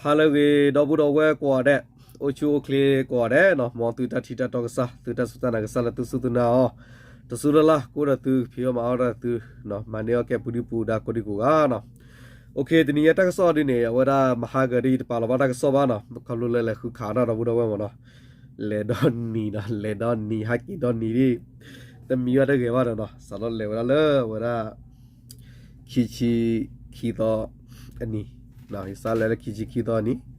ဟါလၢအဂ့ၤ ဒီပုၢ်ဒီဝဲၢ်ကိးဂၤဒဲး, အိၣ်ဆူၣ်အိၣ်ချ့ကိးဂၤဒဲးနီၤ, မ်သုတၢ်ထံၣ်တၢ်တီကစၢ် သုတၢ်စူၢ်တၢ်နာ်ကစၢ်လၢသုစူၢ်သုနာ်အီၤ, တစူၢ်လၢ်လၢ် ကအိၣ်ဒီးသု ကဖံးအီၣ်မၤအီၣ်ဒီးသု, မၤန့ၢ်အီၣ်ကဲပူၤဒံပူၤဒါကိးဒံကိးဂၤနီၤ. အိၣ်ခ့ တနံၤအံၤတၢ်ကစီၣ်ဒ်န့ၣ် အဝဲဒၣ်မဟါကတံၢ် ယတပာ်လီၤဘၣ်တၢ်ကစီၣ်ဘၣ်နီၤ, ခီဖျိလၢလဲၤဃုခးတၢ်ဒီပုၢ်ဒီဝဲၢ်မ့ၢ်နီၤ, လဲၤဒီနံၤနီၤ, လဲၤဒီနံၤ ဟဲက့ၤဒီနံၤဒ် တမံၤဘၣ်တဂဲၤဘၣ်ဒီးနီၤ, စးထီၣ်လဲၤဝဲဒၣ်လၢအဝဲဒၣ် ခံဆံခံသီအနံၤ, ယစးလဲၤလၢခံဆံခံသီအနံၤ,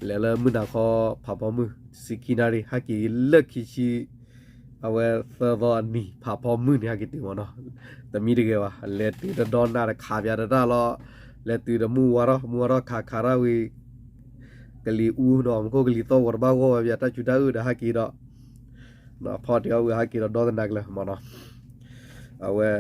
လဲၤလၢမုၢ်နၤခီ ဖးဖီမုၢ် တဆံခံနၣ်ရံၣ် ဟဲက့ၤလၢခံဆံ အဝဲသၢသီအနံၤ ဖးဖီမုၢ်န့ၣ် ဟဲက့ၤတုၤမ့ၢ်နီၤ, တမံၤတဂဲၤဘၣ်, လဲၤတုၤတဒီနၤတခးပၠးတတၢ်လီၤ, လဲၤတုၤဒီးမုၢ်ဝါထီၣ် မုၢ်ဝါထီၣ်ခးခးတၢ်ဝံၤ ကလံၤအူနီၤ မူခိၣ်ကလံၤသီၣ်ဂီၤတဘၣ်ဂီၢ်ဝဲပၠး တၢ်စူၤတၢ်အုၣ်ဒီးဟဲက့ၤဒီး ဖီတ့ၢ်အီၣ်ဝံၤ ဟဲက့ၤဒီးဒီသနာ်က့လၢမ့ၢ်နီၤ, အဝဲ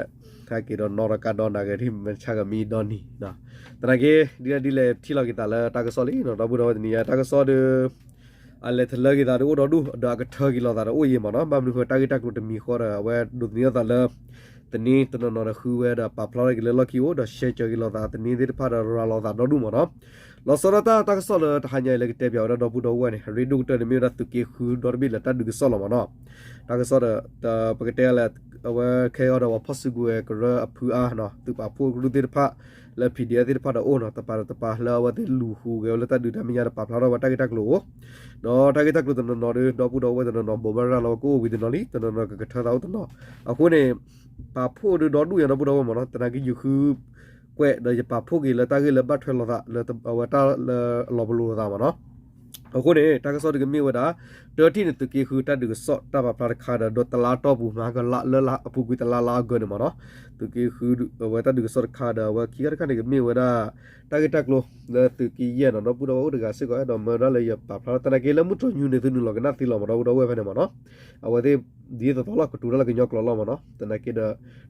ဟဲက့ၤဒီးနီၣ်ဒီးကါဒီနၤဂ့ၤ ဒ်မ့ၢ်ဆါကမံဒီနံၤ, သနာ်က့ ဒ်လဲၣ်ဒ်လဲၣ်ထံၣ်လီၤက့ၤသးလၢတၢ်ကစီၣ်လံနီၤ, ဒီပုၢ်ဒီဝဲၢ် တနံၤအံၤတၢ်ကစီၣ်ဒီး အလဲၤတလၢက့ၤသးဒီးအိၣ်ဒီဒူၣ် ဒီးအကထၢက့ၤလိာ်သးဒီးအိၣ်ယံၤမ့ၢ်နီၤ, ဘၣ်မနုၤဃိတၢ်ဂ့ၢ်တၢ်ကျိၤတမံၤဃီဒီး အဝဲဒိးသန့ၤအသးလၢ သန့ၤတနီၤနီၤဒီးဃုဝဲဒီးပာ်ဖျါထီၣ်က့ၤလၢလီၢ်ခံအိၣ် ဒီးရှဲကၢၤက့ၤလိာ်သး သန့ၤသ့ၣ်တဖၣ်ဒီးရၤလီၤသးဒီဒူၣ်မ့ၢ်နီၤ. လီၤဆီဒၣ်တၢ် တၢ်ကစီၣ်လၢတဟါညါအံၤလၢကတဲပၠးဝဲဒၣ်ဒီပုၢ်ဒီဝဲၢ်န့ၣ် အရ့ဒိၣ်ကတၢၢ်န့ၣ်မ့ၢ်ဝဲဒၣ်သုးက့ဃုဒီတဘ့ၣ်လၢတၢ်ဒုးကစီၣ်လီၤမ့ၢ်နီၤ. တၢ်ကစီၣ်ဒီး ပကတဲလဲၣ် အဝဲခဲအံၤဒီးပှၤဖီၣ်စုကဝဲၤကရၢအဖုအါနီၤ သုးပာ်ဖှိၣ်ကရူၢ်သ့ၣ်တဖၣ် လၢ PDF သ့ၣ်တဖၣ်ဒီးအိၣ်နီၤ တပၤတပၤလၢအဝဲသ့ၣ်လူၤဃုက့ၤဝဲလၢတၢ်ဒုးတၢ်မဲာ်ညါဒီးပာ်ဖျါထီၣ်ဝဲတၢ်ဂ့ၢ်တၢ်ကျိၤအိၣ်, ဒီးတၢ်ဂ့ၢ်တၢ်ကျိၤတနီၤနီၤဒီး ဒီပုၢ်ဒီဝဲၢ်တနီၤနီၤ ဘိးဘၣ်ရၤလီၤဝဲကအိၣ်ဝံၤတနီၤလံ တနီၤနီၤကကထၢသးအိၣ်တနီၤ, အဃိန့ၣ် ပာ်ဖှိၣ်ဒီးဒီဒူၣ်ညါဒီပုၢ်ဒီဝဲၢ်မ့ၢ်နီၤ သနာ်က့ယဃု ကွဲးဒီးယပာ်ဖှိၣ်က့ၤလၢတၢ်ဂ့ၢ်လၢဘၣ်ထွဲလိာ်သးလၢအဝဲတၢ်လၢအလီၤပလိာ်လိာ်သးမ့ၢ်နီၤ. အဃိန့ၣ် တၢ်ကစီၣ်ဒုးကမ့ၢ်ဝဲဒၣ် တထံၣ်န့ၣ် သုးက့ဃုတၢ်ဒုးကစီၣ်တၢ်ပာ်ဖျါတခါဒီး ဒီးတလါတီၢ်ပူၤမၤကလးလၢလါအပူၤကွံာ်တလါလါအကၢန့ၣ်မ့ၢ်နီၤ, သုးက့ဃုအဝဲတၢ်ဒုးကစီၣ်တခါဒီး အဝဲခံခါတခါန့ၣ် ကမ့ၢ်ဝဲဒၣ် တၢ်ဂ့ၢ်တၢ်ကျိၤလၢသုးက့ယဲၢ်နီၤ ဒီပုၢ်ဒီဝဲၢ်အိၣ်တဂၤစ့ၢ်ကီး အဲၣ်ဒိးမၢဒၣ်လၢယပာ်ဖျါ သနာ်က့လၢမုၢ်တြီၤညူန့ၣ် သုနုာ်လီၤကနၣ်သ့လီၤမ့ၢ်ဒီပုၢ်ဒီဝဲၢ်ဖဲန့ၣ်မ့ၢ်နီၤ, အဝဲသ့ၣ် ဒ်သိးသိးလီၤကတိၤတၢ်လၢကညီကျိာ်လီၤမ့ၢ်နီၤ, သနာ်က့ဒီး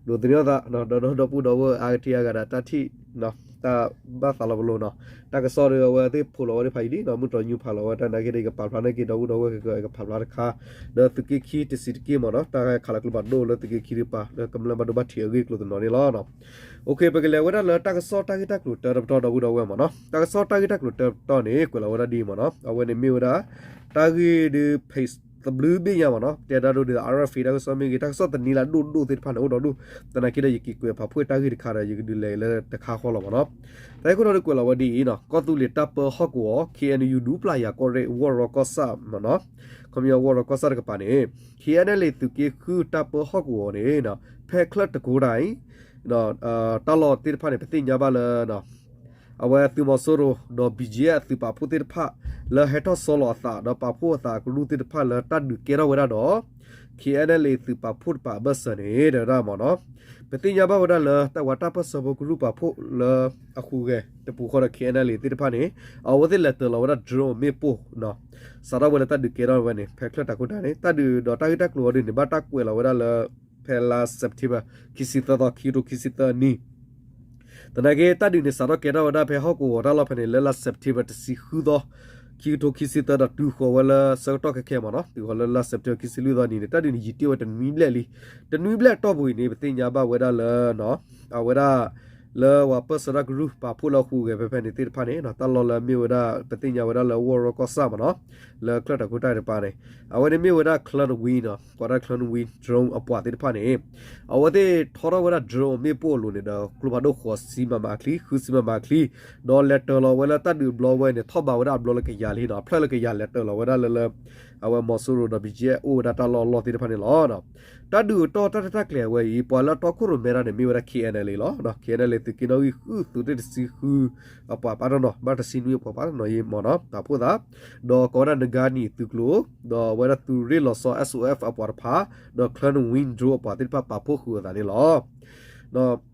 ဒိးသန့ၤအသး ဒီးဒီပုၢ်ဒီဝဲၢ်အါကထံအါဂၤဒီးတၢ်ထံၣ် တၢ်ဘၣ်သးလီၤပလိာ်နီၤ, တၢ်ကစီၣ်ဒီးအဝဲသ့ၣ်ဖိးလီၤဝဲသ့ၣ်တဖၣ်အံၤလံနီၤ မုၢ်တြီၤညူဖးလီၤဝဲတၢ်နာ်က့ဒီး ယကပာ်ဖျါနာ်က့ဒီပုၢ်ဒီဝဲၢ်ကကပာ်ဖျါတခါ, ဒီးသုးက့ခံတဆံးတက့ၢ်မ့ၢ်နီၤ တၢ်ခးလီၤကျိဖးဒိၣ်လၢသုးက့ခံတကပၤ လၢကမျၢၢ်ဘၣ်ဒိဘၣ်ထံးအဂ့ၢ်အကျိၤတနီၤန့ၣ်လီၤ. အိၣ်ခ့ ပကလဲၤဝဲဒၣ်လၢတၢ်ကစီၣ်တၢ်ဂ့ၢ်တၢ်ကျိၤတၢတပတီၢ်ဒီပုၢ်ဒီဝဲၢ်မ့ၢ်နီၤ, တၢ်ကစီၣ်တၢ်ဂ့ၢ်တၢ်ကျိၤတၢတပတီၢ်န့ၣ် ကွဲးလီၤဝဲဒၣ်ဒ်အံၤမ့ၢ်နီၤ, အဝဲန့ၣ်မ့ၢ်ဝဲဒၣ် တၢ်ဂ့ၢ်ဒီး page သဘျုးဘ့ၣ်ညါမ့ၢ်နီၤ, တဲဒၣ်ဒိၣ်ဒ်သိး RFA တၢ်ကစီၣ်မ့ၢ်ဂ့ၤ တၢ်ကစီၣ်သန့ၤလၢအဒိၣ်ဒိၣ်သ့ၣ်တဖၣ်န့ၣ် အိၣ်ဒီဒူၣ်, သနာ်က့ဒီးယက့ၤကွဲးဖးဖှိၣ်တၢ်ဂ့ၢ်တခါဒီး ယကဒုးလဲၤလၢတခါဃီလီၤမ့ၢ်နီၤ. တၢ်ဂ့ၢ်ခိၣ်တီဒီးကွဲးလီၤဝဲဒ်အံၤနီၤ, ကီၢ်သူလ့ၤတၢ်ပၢဟီၣ်ကဝီၤ KNU ဒူပျၢ်ယၤကီၢ်ရ့ၣ် ဝီၢ်ရီကီၢ်ဆၣ်မ့ၢ်နီၤ, ခီပညီ ဝီၢ်ရီကီၢ်ဆၣ်တကပၤန့ၣ် KNLA သုးက့ဃုတၢ်ပၢဟီၣ်ကဝီၤန့ၣ် ဖဲချၢၣ်တကိတၢ်အံၤ တၢ်လီၢ်သ့ၣ်တဖၣ်န့ၣ် ပသ့ၣ်ညါဘၣ်လၢ အဝဲသုးမီၤစိရိၤဒီး BGF သုးပာ်ဖှိၣ်သ့ၣ်တဖၣ် လၢဟဲထီၣ်ဆီလီၤအသး ဒီးပာ်ဖှိၣ်အသးကရူၢ်သ့ၣ်တဖၣ်လၢတၢ်ဒုးကဲထီၣ်ဝဲဒၣ်ဒီး KNLA သုးပာ်ဖှိၣ်တကပၤအဘၢၣ်စၢၤန့ၣ် တဲဝဲဒၣ်မ့ၢ်နီၤ, ပသ့ၣ်ညါဘၣ်ဝဲဒၣ်လၢတၢ်ဝဲတၢ်ပၢၢ်ဆၢဖိကရူၢ်ပာ်ဖှိၣ်လၢအဟူးဂဲၤတပူၤဃီဒီး KNLA သ့ၣ်တဖၣ်န့ၣ် အဝဲသ့ၣ်လဲၤတၢၤလီၤဝဲဒၣ် drone အမ့ၣ်ပိၢ်နီၤ, စးထီၣ်ဝဲလၢတၢ်ဒုးကဲထီၣ်ဝဲန့ၣ် ဖဲချၢၣ်တကိတၢ်န့ၣ် တၢ်ဒုးဒီးတၢ်ဂ့ၢ်တၢ်ကျိၤအီၤဒ်န့ၣ် ဘၣ်တၢ်ကွဲးလီၤဝဲဒၣ်လၢ ဖဲလါ September ခံဆံသၢသီ ခံကထိခံဆံသၢနံၣ် သနာ်က့ တၢ်ဒုးန့ၣ် စးထီၣ်ကဲထီၣ်ဝဲဒၣ်ဖဲဟီၣ်ကဝီၤတၢ်လီၢ်ဖဲန့ၣ် လၢလါ September တဆံဃုသီ ခံကထိခံဆံသၢဒီးတုၤဃီၤဝဲလၢဆၢကတီၢ်ခဲခဲမ့ၢ်နီၤ, တုၤဃီၤလၢလါ September ခံဆံလွံၢ်သီနံၤန့ၣ် တၢ်ဒုးန့ၣ် ယံာ်တ့ၢ်ဝဲတနွံဘျဲၣ်လံ. တနွံဘျဲၣ်အတီၢ်ပူၤအံၤန့ၣ် ပသ့ၣ်ညါဘၣ်ဝဲဒၣ်လၢ အဝဲဒၣ် လၢပှၤပၢၢ်ဆၢတၢ်ကရူၢ်ပာ်ဖှိၣ်လၢအဟူးဂဲၤဖဲဖဲန့ၣ်သ့ၣ်တဖၣ်န့ၣ် တၢ်လီၢ်လၢမ့ၢ်ဝဲဒၣ် ပသ့ၣ်ညါဝဲဒၣ်လၢဝီၢ်ရီကီၢ်ဆၣ်မ့ၢ်နီၤ, လၢချၢၣ်တၢ်ခိတၢ်တပၤန့ၣ် အဝဲန့ၣ်မ့ၢ်ဝဲဒၣ် Cloud Wing နီၤ, ကိးဒၣ် Cloud Wing drone အပှၤသ့ၣ်တဖၣ်န့ၣ် အဝဲသ့ၣ်ထီထီၣ်ဝဲဒၣ် drone အမ့ၣ်ပိၢ်အလိၤန့ၣ်ဒီး ကျိဖးဒိၣ်ဃိးဆံ မမ အချံ ဃုဆံ မမ အချံ ဒီးလဲၤတၢၤလီၤဝဲလၢတၢ်ဒုးအဘျီဝဲန့ၣ် ထီၣ်ဘးဝဲဒၣ်အဘျီလၢကယၤလံနီၤ, အဖျၢၣ်လၢကယၤလဲၤတၢၤလီၤဝဲဒၣ်လၢလၢ အဝဲမီၤစိရိၤဒီး BGF အိၣ်ဝဲဒၣ်တၢ်လီၢ်အလီၢ်သ့ၣ်တဖၣ်န့ၣ်လီၤ. တၢ်ဒုးအတီၢ်တၢ်တၢ်ကျဲၤအဝဲအံၤ ပှၤလၢအတီခိၣ်ရိၣ်မဲတၢ်န့ၣ် မ့ၢ်ဝဲဒၣ် KNLA လီၤ. KNLA သုးက့နီၣ်ဂံၢ်ဃု သုးရ့ၣ်တဆံဃု အပှၤပာ်တနီၤ ဘၣ်တဆံနွံအပှၤပာ်တနီၤယံၤမ့ၢ်နီၤ ပာ်ဖှိၣ်သး ဒီးကိးဝဲဒၣ် နဂါနံၤ သုးကျိၤ ဒီးအဝဲဒၣ်သုးရ့ၣ်လီၤဆီ SOF အပှၤတဖၣ် ဒီး Cloud Wing drone အပှၤသ့ၣ်တဖၣ်ပာ်ဖှိၣ်ဃုာ်အသးန့ၣ်လီၤ.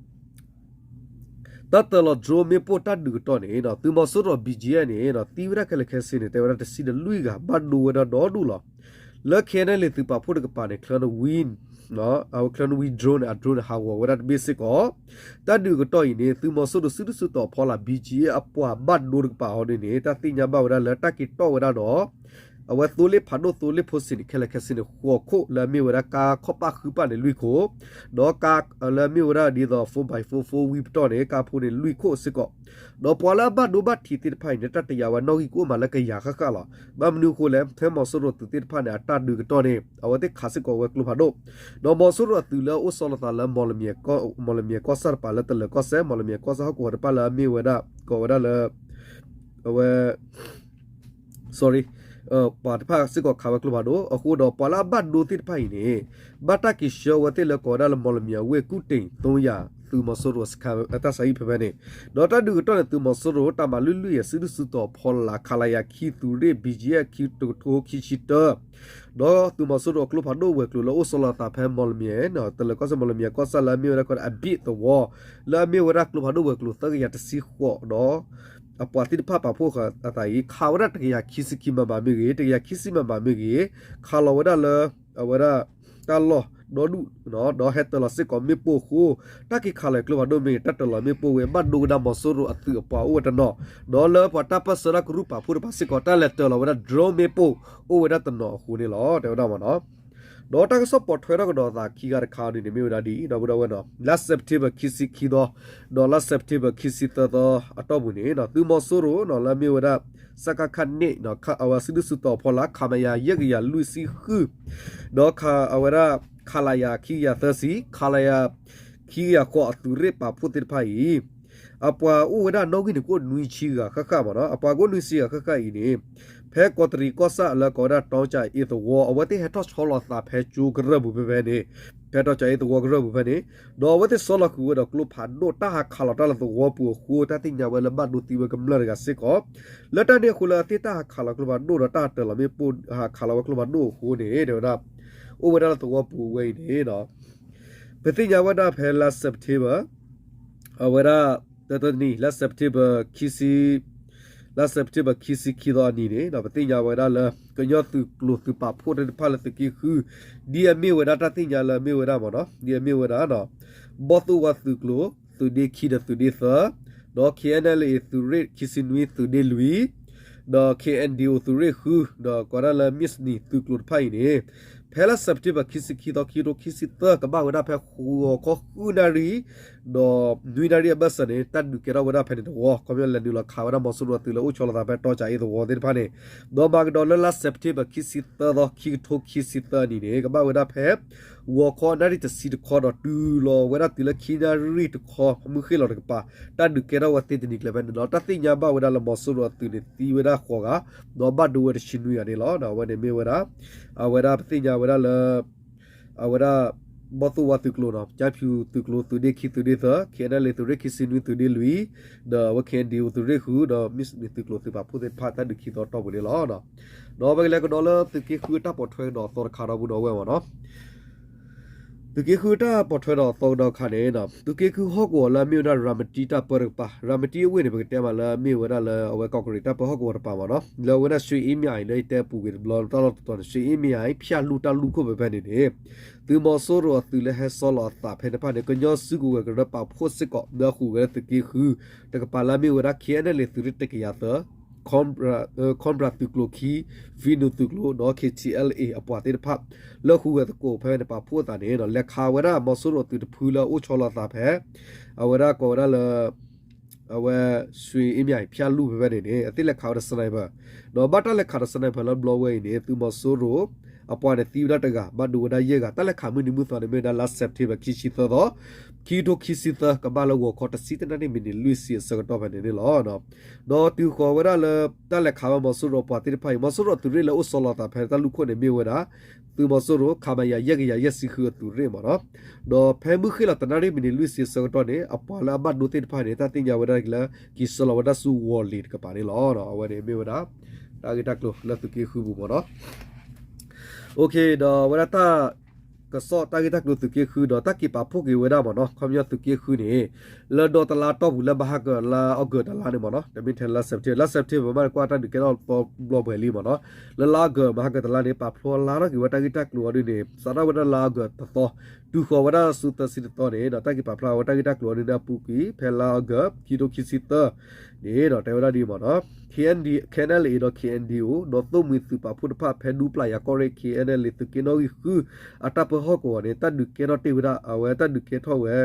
တၢ်တၢၤလီၤ drone မ့ၣ်ပိၢ်တၢ်ဒုးအတီၢ်န့ၣ် သုးမီၤစိရိၤ BGF န့ၣ် သံဝဲဒၣ်ခဲလၢာ်ခဲဆ့န့ၣ် တဲဝဲဒၣ်တဆံဒီးလွံၢ်ဂၤ ဘၣ်ဒိဝဲဒၣ်ဒီဒူၣ်လီၤ. လၢ KNLA သုးပာ်ဖှိၣ်တကပၤန့ၣ် Cloud Wing အဝဲ Cloud Wing drone န့ၣ် အ drone န့ၣ် ဟးဂီၤဝဲဒၣ်တဘ့ၣ်စ့ၢ်ကီး တၢ်ဒုးကတီၢ်အံၤန့ၣ် သုးမီၤစိရိၤစုဒုၣ်စုတီၤအဖီလာ် BGF အပှၤဘၣ်ဒိတကပၤအီၤဒ်န့ၣ် တၢ်သ့ၣ်ညါဘၣ်ဝဲဒၣ်လၢတၢ်က့ၤတီၢ်ဝဲဒၣ်ဒီး အဝဲသိလ့ၣ်ဖးဒိၣ်သိလ့ၣ်ဖိစ့ၣ်န့ၣ် ခဲလၢာ်ခဲဆ့န့ၣ် ဃိးခိၣ် လၢအမ့ၢ်ဝဲဒၣ်ကါခီၣ်ပၣ်ဃုပၣ်န့ၣ် လွံၢ်ခိၣ်, ဒီးကါလၢအမ့ၢ်ဝဲဒၣ်ဒ်သိး four by four four wheel ပတီၢ်န့ၣ် ကါဖိန့ၣ်လွံၢ်ခိၣ်စ့ၢ်ကီး. ဒီးပှၤလၢအဘၣ်ဒိဘၣ်ထံးသ့ၣ်တဖၣ်အံၤန့ၣ် တၢ်တယာ်ဝဲနီၣ်ဂံၢ်ကအိၣ်မးလၢကယၤဃၣ်ဃၣ်လီၤ. ဘၣ်မနုၤအဃိလဲၣ်, ဖဲမီၤစိရိၤအသုးသ့ၣ်တဖၣ်န့ၣ် အတၢ်ဒုးကတီၢ်န့ၣ် အဝဲသ့ၣ်ခးစ့ၢ်ကီးဝဲကျိဖးဒိၣ်, ဒီးမီၤစိရိၤအသုးလၢအအိၣ်ဆီလီၤသးလၢ မီၣ်လမၠဲၣ်ကီၢ်စၢ်တပၤလၢတလၢၤကီၢ်စဲၣ်, မီၣ်လမၠဲၣ်ကီၢ်စၢ်ဟီၣ်ကဝီၤတဖၣ်လၢအမ့ၢ်ဝဲဒၣ် ကိးဝဲဒၣ်လၢ အဝဲ sorry ပှၤတဖၣ်စ့ၢ်ကီးခးဝဲကျိဖးဒိၣ်အဃိဒီး ပှၤလၢအဘၣ်ဒိသ့ၣ်တဖၣ်အံၤန့ၣ် ဘၣ်တၢ်က့ၤဆှၢဝဲသ့ၣ်လၢကိးဝဲဒၣ်လၢ မီၣ်လမၠဲၣ်အဝ့ၢ်ကူၣ်တ့ၢ် သိယၤ သုးမီၤစိရိၤအတၢ်ဆါဟံၣ်ဖဲဖဲန့ၣ်, ဒီးတၢ်ဒုးကတီၢ်န့ၣ် သုးမီၤစိရိၤ တၢ်မၤလွံၢ်လွံၢ်အံၤ စုဒုၣ်စုတီၤဖီလာ် ခလရ ခံသုးရ့ၣ် ဘီကၠံယဲၣ် ခံကထိခံဆံတၢ ဒီးသုးမီၤစိရိၤအကျိဖးဒိၣ်ဝဲၤကျိၤလၢအိၣ်ဆီလီၤသးဖဲ မီၣ်လမၠဲၣ် တလၢၤကီၢ်စဲၣ် မီၣ်လမၠဲၣ်ကီၢ်စၢ်လၢအမ့ၢ်ဝဲဒၣ်ကီးဒၣ်အဘ့ၣ်သဝီ လၢအမ့ၢ်ဝဲဒၣ်ကျိဖးဒိၣ်ဝဲၤကျိၤသၢကယၤတဆံဃိးဒီး အပှၤသ့ၣ်တဖၣ်ပာ်ဖှိၣ်ဃာ်အသးအံၤ ခးဝဲဒၣ်တကယၤခံဆံခံ မမ မ့ၢ်ဂ့ၤ, တကယၤခံဆံ မမ မ့ၢ်ဂ့ၤ, ခးလီၤဝဲဒၣ်လၢ အဝဲဒၣ် တၢ်လီၢ်ဒီဒူၣ် ဒီးဟဲတၢၤလီၤစ့ၢ်ကီးမ့ၣ်ပိၢ်အဃိ တၢ်က့ၤခးလီၤကျိဖးဒိၣ်မ့ၢ်ဂ့ၤ တၢ်တၢၤလီၤမ့ၣ်ပိၢ်ဝဲ ဘၣ်ဒိဝဲဒၣ်မီၤစိရိၤအသုးအပှၤအိၣ်ဝဲတနီၤ, ဒီးလၢပှၤတၢ်ပၢၢ်ဆၢတၢ်ကရူၢ်ပာ်ဖှိၣ်တဖၣ်စ့ၢ်ကီး တၢ်လဲၤတၢၤလီၤဝဲဒၣ် drone မ့ၣ်ပိၢ်အိၣ်ဝဲဒၣ်တနီၤအဃိန့ၣ်လီၤ တဲဝဲဒၣ်မ့ၢ်နီၤ. ဒီးတၢ်ကစီၣ်ပိာ်ထွဲထီၣ်ကဒီးအသးခံဂၤတခါန့ၣ် မ့ၢ်ဝဲဒၣ်ဒ်အံၤ ဒီပုၢ်ဒီဝဲၢ်နီၤ, လါစဲးပထ့ဘၢၣ်ခံဆံခံသီ ဒီးလါစဲးပထ့ဘၢၣ်ခံဆံသၢသီအတီၢ်ပူၤန့ၣ် သုးမီၤစိရိၤနီၤ လၢအမ့ၢ်ဝဲဒၣ် စကခ န့ၣ် အဝဲစုဒုၣ်စုတီၤဖီလာ် ခမရ ယဲၢ်ကယၤလွံၢ်ဆံဃု ဒီးအဝဲဒၣ် ခလရ ခံကယၤသၢဆံ ခလရ ခံကယၤဃိးအသုးရ့ၣ်ပာ်ဖှိၣ်သ့ၣ်တဖၣ်အံၤ အပှၤအိၣ်ဝဲဒၣ်နီၣ်ဂံၢ်န့ၣ် ကအိၣ်နွံဆံဂၤဃၣ်ဃၣ်မ့ၢ်နီၤ, အပှၤကအိၣ်နွံဆံဂၤဃၣ်ဃၣ်အံၤန့ၣ် ဖဲကီးတရံးကီၢ်ဆၣ်လၢကိးဝဲဒၣ် တီကၠၤအ့သဝီ အဝဲသ့ၣ်ဟဲထီၣ်ဆီလီၤသးဖဲကၠိကရၢၢ်ပူၤဖဲဖဲန့ၣ်, ဖဲတီကၠၤအ့သဝီကရၢၢ်ပူၤဖဲန့ၣ်, ဒီးအဝဲသ့ၣ်ဆီလီၤဃုာ်ဝဲဒီးကျိဖးဒိၣ် တၢ်ဟးခးလီၤတၢ်လၢသဝီပူၤအဃိ တၢ်သ့ၣ်ညါဝဲလၢဘၣ်ဒိသံဝဲကမျၢၢ်တဂၤစ့ၢ်ကီး, လၢတၢ်န့ၣ်အဃိလၢအသ့ၣ်တၢ်ဟးခးလီၤကျိဖးဒိၣ်ဒီးတၢ်တၢၤလီၤမ့ၣ်ပိၢ် ဟးခးလီၤဝဲကျိဖးဒိၣ်အဃိန့ၣ် တဲဝဲဒၣ် အိၣ်ဝဲဒၣ်လၢသဝီပူၤဝဲအံၤန့ၣ် ပသ့ၣ်ညါဝဲဒၣ်ဖဲလါစဲးပထ့ဘၢၣ် အဝဲဒၣ် တနံၤ လါစဲးပထ့ဘၢၣ် ခံဆံ လါစဲးပထ့ဘၢၣ်ခံဆံခံသီအနံၤန့ၣ် ပသ့ၣ်ညါဝဲဒၣ်လၢ ကညီသုးကျိၤသုးပာ်ဖှိၣ်သ့ၣ်တဖၣ်လၢသုးက့ဃု ဒ်အမ့ၢ်ဝဲဒၣ်တၢ်သ့ၣ်ညါလၢအမ့ၢ်ဝဲဒၣ်မ့ၢ်နီၤ ဒ်အမ့ၢ်ဝဲဒၣ် ဘီၣ်သိၣ်ဝါသုးကျိၤ သုးဒ့ခံဒီးသုးဒ့သၢ ဒီး ခ့ၣ်အဲၣ်ၣ်လ်အ့ သုးရ့ၣ်ခံဆံနွံ သုးဒ့လွံၢ် ဒီး ခ့ၣ်အဲၣ်ဒ့အိ သုးရ့ၣ်ဃု ဒီးကိးဒၣ်လၢ မ့ၢ်စနံၣ် သုးကျိၤတဖၣ်အံၤန့ၣ် ဖဲလါစဲးပထ့ဘၢၣ်ခံဆံခံသီ ခံကထိခံဆံသၢ ကဘၣ်ဝဲဒၣ်ဖဲဂီၤခီဃုနၣ်ရံၣ် ဒီးနွံနၣ်ရံၣ်အဘၢၣ်စၢၤန့ၣ် တၢ်ဒုးကဲထီၣ်ဝဲဒၣ်ဖဲန့ၣ်တဝီ ခီပညီလဲၤနုာ်လီၤခးဝဲဒၣ်မီၤစိရိၤအသုးလၢအိၣ်ဆီလီၤသးဖဲတီကၠၤအ့သဝီသ့ၣ်တဖၣ်န့ၣ်, ဒီးမၤကဒီးလၢလါစဲးပထ့ဘၢၣ်ခံဆံသၢသီ ခံကထိခံဆံသၢအနံၤန့ၣ် ကဘၣ်ဝဲဒၣ်ဖဲ ဂီၤခီနၣ်ရံၣ်တဆံတခီဒီးတုၤလီၤဝဲဒၣ်တုၤလၢခံနၣ်ရံၣ်တခီ မုၢ်ဃ့ၢ်လီၤတကပၤ တၢ်ဒုးကဲထီၣ်ဝဲသ့တနံၤကျၢၤဖဲန့ၣ်ဒီး တၢ်သ့ၣ်ညါဘၣ်ဝဲဒၣ်လၢမီၤစိရိၤအသုးန့ၣ်သံဝဲဒၣ်ဃိးဂၤ ဒီးဘၣ်ဒိဝဲတဆံနွံဂၤန့ၣ်လီၤ. အဝဲန့ၣ်မ့ၢ်ဝဲဒၣ် အဝဲဒၣ်ပသ့ၣ်ညါဝဲဒၣ်လၢ အဝဲဒၣ် ဘီၣ်သိၣ်ဝါသုးကျိၤနီၤ ကၠါဖၠူသုးကျိၤ သုးဒ့ခံ သုးဒ့သၢ ခ့ၣ်အဲၣ်ၣ်လ်အ့ သုးရ့ၣ်ခံဆံနွံ သုးဒ့လွံၢ် ဒီးအဝဲ ခ့ၣ်အဲၣ်ဒ့အိ သုးရ့ၣ်ဃု ဒီးမ့ၢ်စနံၣ်သုးကျိၤသုးပာ်ဖှိၣ်သ့ၣ်တဖၣ်တၢ်ဒုးခံသီတီၢ်ပူၤန့ၣ်လီၤ. ဒီးပကလဲၤကဒီးလၢသုးက့ဃုအတၢ်ပိာ်ထွဲကဒီးအသီတခါဒီပုၢ်ဒီဝဲၢ်မ့ၢ်နီၤ သုးက့ဃုတၢ်ပိာ်ထွဲဒီးအသီကဒီးအခါန့ၣ် သုးက့ဃုဟီၣ်ကဝီၤလၢအမ့ၢ်ဝဲဒၣ် ရၤမတံတၢ်ပၢတကပၤ ရၤမတံအဝ့ၢ်န့ၣ် ပကတဲမးလၢအမ့ၢ်ဝဲဒၣ်လၢအဝဲကီၢ်ကရံးတၢ်ပၢဟီၣ်ကဝီၤတကပၤမ့ၢ်နီၤ လၢအဝဲဒၣ် ရွှေအင်းမြစ် လၢယတဲပူၤကွံာ်တဘျီတၢ်လီၢ်တတီၤန့ၣ် ရွှေအင်းမြစ် ဖၠၣ်လူၢ်တၢ်လူၢ်ခိၣ်ဖဲဖဲန့ၣ်န့ၣ် သုးမီၤစိရိၤအသုးလၢဟဲဆီလီၤအသးဖဲန့ၣ်တဖၣ်န့ၣ် ကညီစုကဝဲၤကရၢပာ်ဖှိၣ်စ့ၢ်ကီး လၢဟူးဂဲၤလၢသုးက့ဃုတကပၤလၢအမ့ၢ်ဝဲဒၣ် ခ့ၣ်အဲၣ်ၣ်လ်အ့ သုးရ့ၣ်တကယၤသၢ ခီဘြၣ်သုးကျိၤခံ ဖံနူသုးကျိၤ ဒီး ခ့ၣ်ထံၣ်အဲၣ်လ်အ့ အပှၤသ့ၣ်တဖၣ် လၢဟူးဂဲၤသကိးဖဲန့ၣ် ပာ်ဖှိၣ်အသးန့ၣ် လဲၤခးဝဲဒၣ်မီၤစိရိၤအသုးတဖုလၢအအိၣ်ဆီလီၤအသးဖဲ အဝဲဒၣ်ကိးဝဲဒၣ်လၢ အဝဲ ရွှေအင်းမြစ် ဖၠၣ်လူၢ်ဖဲဖဲန့ၣ်န့ၣ် အသ့ၣ်လဲၤခးဝဲဒီး sniper ဒီးဘၣ်တၢ်လဲၤခးဒီး sniper လၢဘျီဝဲအံၤန့ၣ် သုးမီၤစိရိၤ အပှၤန့ၣ်သံဝဲဒၣ်တဂၤ ဘၣ်ဒိဝဲဒၣ်ယဲၢ်ဂၤ တၢ်လဲၤခးမုၢ်နံၤမုၢ်သီန့ၣ် မ့ၢ်ဝဲဒၣ်လါစဲးပထ့ဘၢၣ်ခံဆံသၢသီ ခံကထိခံဆံသၢ ကဘၣ်လၢဂီၤခီတဆံတနၣ်ရံၣ် မံးနံးလွံၢ်ဆံအဆၢကတီၢ်ဖဲန့ၣ်န့ၣ်လီၤ. ဒီးတုၤဃီၤဝဲဒၣ်လၢ တၢ်လဲၤခးဝဲမီၤစိရိၤအပှၤသ့ၣ်တဖၣ်အံၤ မီၤစိရိၤအသုးရ့ၣ်လၢအိၣ်ဆီလီၤသးဖဲတၢ်လူၢ်ခိၣ်န့ၣ်မ့ၢ်ဝဲဒၣ် သုးမီၤစိရိၤ ခမရ ယဲၢ်ကယၤယဲၢ်ဆံဃုအသုးရ့ၣ်မ့ၢ်နီၤ. ဒီးဖဲမုၢ်ဃ့ၢ်လီၤတနၣ်ရံၣ်မံးနံးလွံၢ်ဆံအဆၢကတီၢ်န့ၣ် အပှၤလၢအဘၣ်ဒိသ့ၣ်တဖၣ်န့ၣ် တၢ်သ့ၣ်ညါဝဲဒၣ်လၢ က့ၤဆှၢလီၤဝဲဒၣ်ဆူဝီၤလ့ၤတကပၤန့ၣ်လီၤ. အဝဲန့ၣ်မ့ၢ်ဝဲဒၣ် တၢ်ဂ့ၢ်တၢ်ကျိၤလၢသုးက့ဃုပူၤမ့ၢ်နီၤ. ဒီးအဝဲဒၣ်တၢ် ကစီၣ်တၢ်ဂ့ၢ်တၢ်ကျိၤသုးက့ဃုဒီးတၢ်က့ၤပာ်ဖှိၣ်က့ၤဝဲဒၣ်မ့ၢ်နီၤ ခီပညီသုးက့ဃုန့ၣ် လၢဒီတလါတီၢ်ပူၤလၢမဟါကလါအီကူးတလါန့ၣ်မ့ၢ်နီၤ တမ့ၢ်ထဲလါစဲးပထ့ဘၢၣ် လါစဲးပထ့ဘၢၣ်မ့ၢ်ကွၢ်တၢ်ဒုးကဲထီၣ်သီဘျီပှဲၤလံမ့ၢ်နီၤ လၢလါအီကူးမဟါကလါန့ၣ် ပာ်ဖျါလါထီၣ်က့ၤဝဲတၢ်ဂ့ၢ်တၢ်ကျိၤအီၤဒ်န့ၣ် စးထီၣ်ဝဲဒၣ်လါအီကူးတသီ တုၤဃီၤဝဲဒၣ်ဆူသၢဆံတသီန့ၣ် တၢ်က့ၤပာ်ဖျါဝဲတၢ်ဂ့ၢ်တၢ်ကျိၤအီၤဒ်န့ၣ်အပူၤကွံာ် ဖဲလါအီကူး ခံကထိခံဆံသၢ န့ၣ်ဒီးတဲဝဲဒၣ်ဒ်အံၤမ့ၢ်နီၤ, K N D, K N L A ဒီး K N D O ဒီးသိၣ်မှံၤသုးပာ်ဖှိၣ်တဖၣ် ဖဲဒူပျၢ်ယၤကီၢ်ရ့ၣ် K N L A သုးက့နီၣ်ဂံၢ်ဃု အတၢ်ပၢဟီၣ်ကဝီၤန့ၣ် တၢ်ဒုးကဲထီၣ်တ့ၢ်ဝဲဒၣ် အဝဲတၢ်ဒုးကဲထီၣ်ဝဲ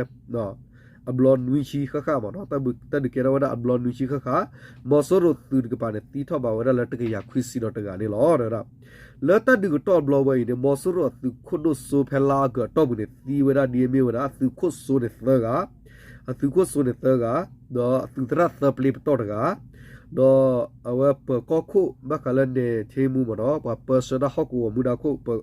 အဘျီနွံဆံဃၣ်ဃၣ်မ့ၢ်နီၤ, တၢ်ဒုးကဲထီၣ်ဝဲဒၣ်အဘျီနွံဆံဃၣ်ဃၣ်, မီၤစိရိၤသုးတကပၤန့ၣ် သံထီၣ်ဘၣ်ဝဲဒၣ်လၢတကယၤခွံဆံဒီးတဂၤန့ၣ်လီၤ. လၢတၢ်ဒုးကတီၢ်အဘျီဝဲအံၤန့ၣ် မီၤစိရိၤအသုးခိၣ်ဒိၣ်စိဖဲလါအီကူးအတီၢ်ပူၤန့ၣ် သံဝဲဒၣ်ဒ်အမ့ၢ်ဝဲဒၣ် အသုးခိၣ်စိန့ၣ်သၢဂၤ, အသုးခိၣ်စိန့ၣ်သၢဂၤ, ဒီးအသုးသရၣ်သၢပျ့ပတီၢ်တဂၤ, ဒီးအဝဲပၢၤကီၢ်ခိၣ် ဘၣ်ဃးလၢနဲၣ်ထ့မူမ့ၢ်နီၤ, ပှၤပၢဆှၢတၢ်ဟီၣ်ကဝီၤမူဒါခိၣ် ပၢ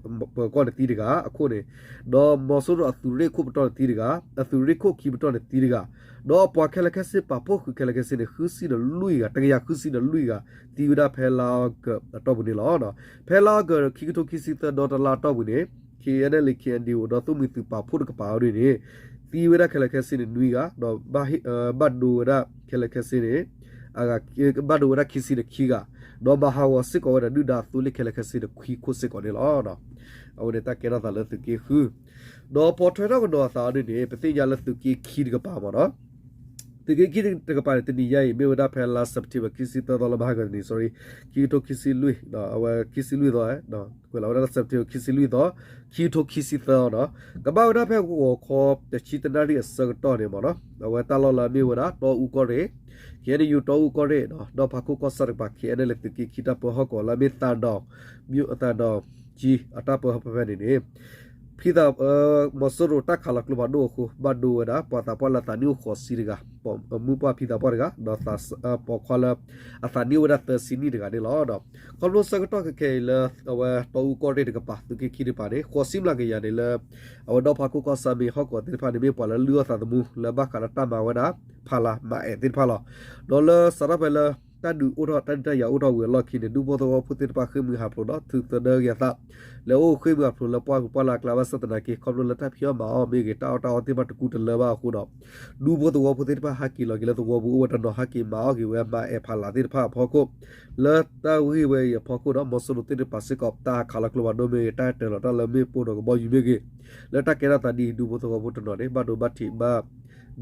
ၤကီၢ်န့ၣ်သံတဂၤအခိၣ်န့ၣ်, ဒီးမီၤစိရိၤအသုးရ့ၣ်ခိၣ်ပတီၢ်န့ၣ်သံတဂၤ, အသုးရ့ၣ်ခိၣ်ခံပတီၢ်န့ၣ်သံတဂၤ, ဒီးအပှၤခဲလၢာ်ခဲဆ့ပာ်ဖှိၣ်ဃုာ်ခဲလၢာ်ခဲဆ့န့ၣ် ဃုဆံဒီးလွံၢ်ဂၤ, တကယၤဃုဆံဒီးလွံၢ်ဂၤ သံဝဲဒၣ်ဖဲလါအီကူးအတီၢ်ပူၤန့ၣ်လီၤ. ဖဲလါအီကူးခံကထိခံဆံသၢဒီတလါအတီၢ်ပူၤန့ၣ် K N L A K N D O ဒီးသိၣ်မှံၤသုးပာ်ဖှိၣ်တကပၤအံၤဒ်န့ၣ် သံဝဲဒၣ်ခဲလၢာ်ခဲဆ့န့ၣ်နွံဂၤ, ဒီးဘၣ်ဒိဝဲဒၣ်ခဲလၢာ်ခဲဆ့န့ၣ် ဘၣ်ဒိဝဲဒၣ်ခံဆံဒီးခံဂၤ, ဒီးမၤဟးဂီၤစ့ၢ်ကီးဝဲဒၣ်ဒုၣ်ဒါအသိလ့ၣ်ခဲလၢာ်ခဲဆ့ဒီးခွံခိၣ်စ့ၢ်ကီးန့ၣ်လီၤ. အဝဲန့ၣ်တၢ်ကဲထီၣ်သးလၢသုးက့ဃု ဒီးပိာ်ထွဲထီၣ်ကဒီးအသးဒ်န့ၣ် ပသ့ၣ်ညါလၢသုးက့ခံတကပၤမ့ၢ်နီၤ, သုးက့ခံတကပၤန့ၣ် တနံၤညါအံၤ မ့ၢ်ဝဲဒၣ်ဖဲလါစဲးပထ့ဘၢၣ် ခံဆံသၢသီလၢမဟါကသနံၤ sorry, ခံကထိခံဆံလွံၢ်, အဝဲခံဆံလွံၢ်သီ, ကွဲးလီၤဝဲဒၣ်လါစဲးပထ့ဘၢၣ် ခံဆံလွံၢ်သီ, ခံကထိခံဆံသၢအံၤနီၤ, ကဘၣ်ဝဲဒၣ်ဖဲဂီၤခီ တဆံတနၣ်ရံၣ်အဆၢကတီၢ်န့ၣ်မ့ၢ်နီၤ, အဝဲတၢ်လီၢ်လၢအမ့ၢ်ဝဲဒၣ် တီအူကီၢ်ရ့ၣ်, K N U တီအူကီၢ်ရ့ၣ်, ဒီးဖးခိၣ်ကီၢ်ဆၣ်တကပၤ K N L A သုးက့ခံတၢ်ပၢဟီၣ်ကဝီၤလၢအမ့ၢ် သးဒီး သးဒီးကၠံ အတၢ်ပၢဟီၣ်ဖဲဖဲန့ၣ်န့ၣ် ဖံသး မီၤစိရိၤတၢ်ခးလီၤကျိဖးဒိၣ်အဃိ ဘၣ်ဒိဝဲဒၣ် ပှၤသးပှၢ်လၢအသးနံၣ်အိၣ်ဃိးဆံတဂၤ, မူပှၢ်ဖံသးပှၢ်တဂၤ, ဒီးပိာ်ခွါလၢ အသးနံၣ်အိၣ်ဝဲဒၣ်သၢဆံနံၣ်တဂၤန့ၣ်လီၤ. ခီဖျိဆၢကတီၢ်ခဲခဲအံၤလၢ အဝဲတီအူကီၢ်ရ့ၣ်တကပၤ သုးက့ခံတကပၤန့ၣ် ဃိးဆံမျးကယၤန့ၣ်လၢ အဝဲဒီဖးခိၣ်ကီၢ်ဆၣ်မ့ၢ်ဟီၣ်ကဝီၤသ့ၣ်တဖၣ်န့ၣ် မ့ၢ်ပှၤလၢလုၢ်အီၣ်သးသမူ လၢဘၣ်ဃးလၢတၢ်မၤဝဲဒၣ် ဖးလၤမၤအဲးသ့ၣ်တဖၣ်လီၤ. ဒီးလၢစးထီၣ်ဖဲလၢ တၢ်ဒုးအိၣ်ထီၣ် တၢ်ဒုးတၢ်ယၤအိၣ်ထီၣ်ဝံၤအလီၢ်ခံန့ၣ် ဒူဖိသဝီဖိသ့ၣ်တဖၣ်ဃ့ၢ်မှံဟးဖျိးဒီး ထုးသနၢၣ်ဂ့ၤအသး လဲၤအိၣ်ဃ့ၢ်မှံဟးဖျိးလၢပှၢ်ပူၤပှၢ်လၢအကျါဘၣ်ဆၣ်သနာ်က့ ခီဖျိလၢတၢ်ဖံးအီၣ်မၤအီၣ်မ့ၢ်ဂ့ၤ တၢ်အီၣ်သ့ၣ်တဖၣ်တကူတလၢဘၣ်အဃိဒီး ဒူဖိသဝီဖိသ့ၣ်တဖၣ်ဟးက့ၤလီၤက့ၤလၢသဝီပူၤအိၣ်ဝဲတနီၤ ဟးက့ၤမၤအီၣ်က့ၤဝဲမၤအဲးဖးလၤသ့ၣ်တဖၣ်အဖီခိၣ် လၢတၢ်ဂ့ၢ်ဝဲအံၤအဖီခိၣ်ဒီး မီၤစိရိၤသ့ၣ်တဖၣ်စ့ၢ်ကီး တၢ်ဟးခးလီၤကျိဖးဒိၣ်မ့ၢ်ဂ့ၤ တၢ်ဟဲတၢၤလီၤတၢ်လၢမ့ၣ်ပိၢ်ဒီးကဘီယူၤမ့ၢ်ဂ့ၤ လၢတၢ်ကဲထီၣ်သးဒ်အံၤ ဒူဖိသဝီဖိတနီၤန့ၣ် ဘၣ်ဒိဘၣ်ထံးဘၣ်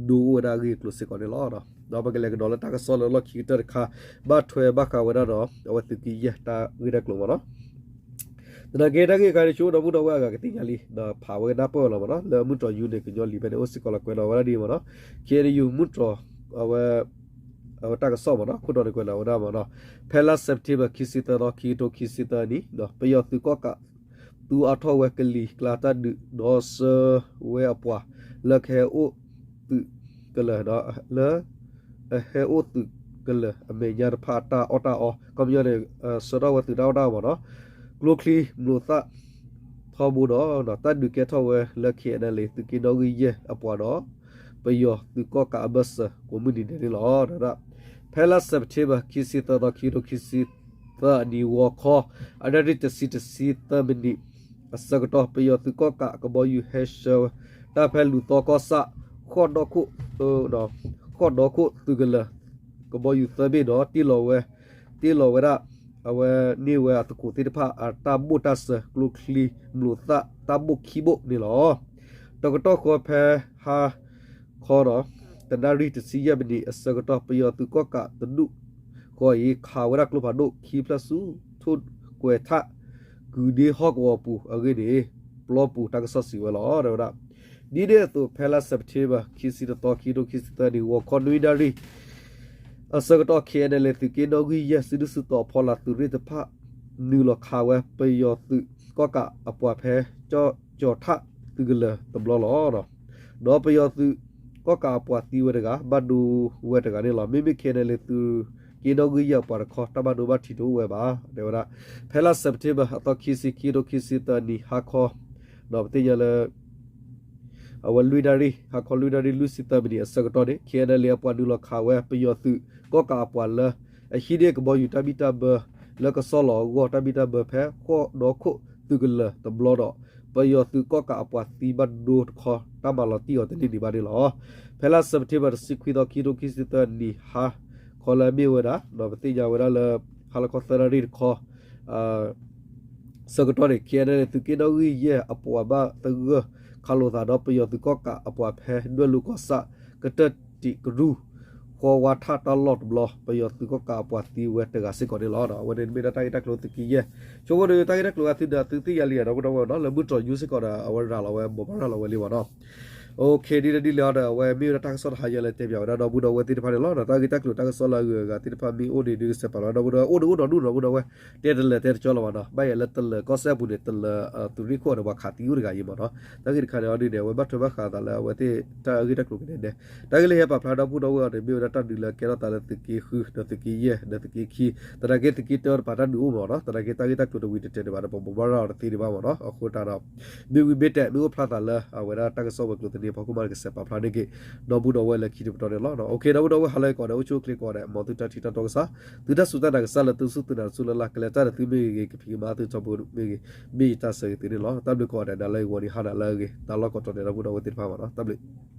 ဒိအိၣ်ဝဲဒၣ်အဂ့ၢ်အကျိၤစ့ၢ်ကီးန့ၣ်လီၤ. ဒီးပကလဲၤကဒီးလၢတၢ်ကစီၣ်လၢလီၢ်ခံကတၢၢ်တခါ ဘၣ်ထွဲဘၣ်ဃးဝဲဒၣ်ဒီး အဝဲသုးက့ယဲၢ်တၢ်ဂ့ၢ်တၢ်ကျိၤမ့ၢ်နီၤ သနာ်က့တၢ်ဂ့ၢ်အခါန့ၣ် ဆိဒီပုၢ်ဒီဝဲၢ်အဂၤကသ့ၣ်ညါလံ ဒီးဖးဝဲကနၢ်ပၢၢ်လီၤမ့ၢ်နီၤ လၢမုၢ်တြီၤယူၤန့ၣ် ကညီလံာ်ဖဲန့ၣ်အိၣ်စ့ၢ်ကီးလီၤ ကွဲးလီၤဝဲဒၣ်ဒ်အံၤမ့ၢ်နီၤ ခ့ၣ်အဲၣ်ယူၣ် မုၢ်တြီၤ အဝဲ အဝဲတၢ်ကစီၣ်မ့ၢ်နီၤ ခိၣ်တီန့ၣ်ကွဲးလီၤဝဲဒၣ်မ့ၢ်နီၤ ဖဲလါစဲးပထ့ဘၢၣ် ခံဆံသၢသီ ခံကထိခံဆံသၢနံၣ် ပယီၤသုးကီၣ်ကး သူအါထီၣ်ဝဲကလံၤကျါတၢ်ဒုး ဒီးဆှၢဝဲအပှၤ လၢကဟဲအိၣ်သုးကလၢၤ လၢ အဟဲအိၣ်သုးကလၢၤအမဲာ်ညါတဖၣ်အတၢ်အီၣ်တၢ်အီ ခီပညီန့ၣ် ဆှၢထီၣ်ဝဲသုးတၢ်အီၣ်တၢ်အီမ့ၢ်နီၤ ကျိချံမျိာ်သၣ်ထီဘိဒီး တၢ်ဒုးကဲထီၣ်ဝဲလၢ K N L A သုးက့နီၣ်ဂံၢ်ယဲၢ်အပှၤဒီး ပယီၤသုးကီၣ်ကးအဘၢၣ်စၢၤ ကိးမုၢ်နံၤဒဲးန့ၣ်လီၤ. ဒီး ဖဲလါစဲးပထ့ဘၢၣ် ခံဆံသၢသီ ခံကထိခံဆံသၢအနံၤ ဂီၤခီ အနၣ်ရံၣ်တဆံ တဆံသၢမံးနံး အဆၢကတီၢ် ပယီၤသုးကီၣ်ကးကဘီယူၤဟဲဆှၢ တၢ်ဖဲလူၤသီကီၢ်ဆၣ် ဃီၣ်ဒီခိၣ် ဃီၣ်ဒီခိၣ်သုးကလၢၤ ကဘီယူၤသၢဘ့ၣ်ဒီး တ့လီၤဝဲ တ့လီၤဝဲဒၣ် အဝဲန့ၢ်ဝဲအသကိးသ့ၣ်တဖၣ်အတၢ်ဘိၣ်တၢ်စၢၤ ကျိချံမျိာ်သၣ်တၢ်ဘိၣ်ခံဘိၣ်န့ၣ်လီၤ. တကတီၢ်ဃီဖဲဟါခီဒီး တနၣ်ရံၣ်တဆံယဲၢ်မံးနံးအဆၢကတီၢ် ပယီၤသုးကီၣ်ကးတဒူၣ်ဃီအံၤ ခးဝဲဒၣ်ကျိဖးဒိၣ်ခံဖျၢၣ်ဆူ ထိၣ်ကွဲၤထး ကုၤဒ့ဟီၣ်ကဝီၤပူၤအဂ့ၢ်န့ၣ် ပျီပူၤတၢ်ကစီၣ်စံးဝဲလီၤ. တဲဝဲဒၣ် ဒ်န့ၣ်အသိး ဖဲလါစဲးပထ့ဘၢၣ် ခံဆံတသီ ခံကထိခံဆံသၢနံၤ ဂီၤခီနွံနၣ်ရံၣ် အဆၢကတီၢ် K N L A သုးက့နီၣ်ဂံၢ်ယဲၢ် စုဒုၣ်စုတီၤဖီလာ်သုးရ့ၣ်တဖၣ် နုာ်လီၤခးဝဲပယီၤသုးကီၣ်ကးအပှၤဖဲ ကၠီၣ်ကၠီၤထၣ်သုးကလၢၤတဘျီလီၤ. ဒီးပယီၤသုးကီၣ်ကးအပှၤသံဝဲတဂၤ ဘၣ်ဒိဝဲတဂၤန့ၣ်လီၤ. မ့မ့ၢ် K N L A သုးက့နီၣ်ဂံၢ်ယဲၢ်အပှၤတခီ တၢ်ဘၣ်ဒိဘၣ်ထံးတအိၣ်ဝဲဘၣ် တဲဝဲဒၣ်. ဖဲလါစဲးပထ့ဘၢၣ် အသီခံဆံ ခံကထိခံဆံသၢနံၤ ဟါခီ ဒီးပသ့ၣ်ညါလၢ အဝဲလွံၢ်နၣ်ရံၣ် ဟါခီလွံၢ်နၣ်ရံၣ် လွံၢ်ဆံသၢမံးနံးအဆၢကတီၢ်န့ၣ် K N L A အပှၤနုာ်လီၤခးဝဲ ပယီၤသုးကီၣ်ကးအပှၤလၢ အဟံးန့ၢ်ကဘီယူၤတၢ်ဘံၣ်တၢ်ဘၢ လၢကစီၣ်လီၤအဂီၢ်တၢ်ဘံၣ်တၢ်ဘၢဖဲ ဃီၣ်ဒီခိၣ်သုးကလၢၤတဘျီဒီး ပယီၤသုးကီၣ်ကးအပှၤသံဘၣ်ဒိတခီ တၢ်မၤလီၤတံၢ်အီၤတန့ၢ်ဒံးဘၣ်န့ၣ်လီၤ. ဖဲလါစဲးပထ့ဘၢၣ် တဆံခွံသီ ခံကထိခံဆံသၢနံၤ ဟါခီလၢအမ့ၢ်ဝဲဒၣ် ဒီးပသ့ၣ်ညါဝဲဒၣ်လၢ ဟါလီၤခီသၢနၣ်ရံၣ်တခီ ဆၢကတီၢ်န့ၣ် K N L A သုးက့နီၣ်ဂံၢ်ယဲၢ်အပှၤဘၣ်သဂၢၢ်ခးလိာ်သးဒီးပယီၤသုးကီၣ်ကးအပှၤဖဲဒွဲၣ်လိၤကီၢ်ဆၣ် ကတၢၢ်တံးကရူၢ် ဃီဝါထၣ်တၢ်လီၢ်တဘျီ ပယီၤသုးကီၣ်ကးအပှၤသံဝဲတဂၤစ့ၢ်ကီးန့ၣ်လီၤ. အဝဲန့ၣ်မ့ၢ်ဒၣ်တၢ်ဂ့ၢ်တၢ်ကျိၤသုးက့ယဲၢ်. ဆိကမိၣ်ဒီးတၢ်ဂ့ၢ်တၢ်ကျိၤအသုဒီးသုသ့ၣ်ညါလံဒီပုၢ်ဒီဝဲၢ်နီၤ, လၢမုၢ်တြီၤယူၢ်စ့ၢ်ကီးဒီး အဝဲရၤလီၤဝဲ ဘိးဘၣ်ရၤလီၤဝဲလံမ့ၢ်နီၤ. ဒ်လဲၣ်ဒ်လဲၣ်အံၤဒီး အဝဲမ့ၢ်ဝဲဒၣ်တၢ်ကစီၣ်တဟါယဲလၢတဲပၠးဝဲဒၣ်ဒီပုၢ်ဒီဝဲၢ်သ့ၣ်တဖၣ်န့ၣ်လီၤ. တၢ်ဂ့ၢ်တၢ်ကျိၤတၢ်ကစီၣ်လၢအဂုၤအဂၤသ့ၣ်တဖၣ်မ့ၢ်အိၣ်ဒံးဒုးကစဲးပာ်လီၤဒီပုၢ်ဒီဝဲၢ် အိၣ်ဒံးအိၣ်ဒီးဒူၣ်ဒီပုၢ်ဒီဝဲၢ် တဲတလၢာ်တဲတကၠီလၢၤဘၣ်နီၤ, ဘၣ်ယဲလၢတလၢာ်ကီၢ်စဲၣ်အပူၤန့ၣ် တလၢာ်သုးရ့ၣ်ခိၣ်အံၤန့ၣ် ပှၤခးသံအိၣ်တဂၤအံၤမ့ၢ်နီၤ. တၢ်ဂ့ၢ်တခါန့ၣ်အီၤဒ်န့ၣ် အဝဲဘၣ်ထွဲဘၣ်ဃးအသးလၢအဝဲသ့ၣ်တၢ်ဂ့ၢ်တၢ်ကျိၤကနဲန့ၣ် တၢ်ဂ့ၢ်လၢဟဲပာ်ဖျါဒီပုၢ်ဒီဝဲၢ်အီၤန့ၣ် မ့ၢ်ဝဲဒၣ်တၢ်ဒုးလၢကဲထီၣ်သးလၢသုးက့ဃု ဒီးသုးက့ယဲၢ် ဒီးသုးက့ခံ, သနာ်က့သုးက့တၢတပၤတၢ်ဒုးအိၣ်မ့ၢ်နီၤ, သနာ်က့တၢ်ဂ့ၢ်တၢ်ကျိၤတဝံၤတတဲာ်ဒံးဘၣ်ဒီး ပဘိးဘၣ်ရၤအီၤတသ့ဒံးဘၣ်မ့ၢ်နီၤ. အဃိတၢ်ဒီး မ့ၢ်ဝံၤမ့ၢ်တဲာ် မ့ၢ်အိၣ်ဖျါသးလၢ အဝဲဒၣ်တၢ်ကစီၣ်ဝဲၤကျိၤသန့အဖီခိၣ်မးန့ၣ် ကစဲးပာ်ဖျါန့ၢ်က့ၤ ဒီပုၢ်ဒီဝဲၢ်လၢခံတပတီၢ်န့ၣ်လီၤ. ဒီပုၢ်ဒီဝဲၢ်ဟါလၢအဂ့ၤကိးဂၤဒဲး အိၣ်ဆူၣ်အိၣ်ချ့ကိးဂၤဒဲး မ်သုတၢ်ထံၣ်တၢ်တီကစၢ်, သုတၢ်စူၢ်တၢ်နာ်ကစၢ်လၢသုစူၢ်သုနာ်တစူၢ်လၢ်လၢ် ကလဲၤတၢ်ဒီးသုမ့ၢ်ဂ့ၤဂ့ၤ ကဖံးကမၤသုထီဘိမ့ၢ်ဂ့ၤ, မ့ၢ်ယတၢ်ဆၢဂ့ၤသုန့ၣ်လီၤ. တၢ်ဘျုးကိးဂၤဒဲး နၤလၢအဂ့ၤ ဂီၤနံၤဟါနၤလၢအဂ့ၤ တၢ်လီၢ်ကိးတီၤန့ၣ် ဒီပုၢ်ဒီဝဲၢ်သ့ၣ်တဖၣ်မ့ၢ်နီၤ, တၢ်ဘျုး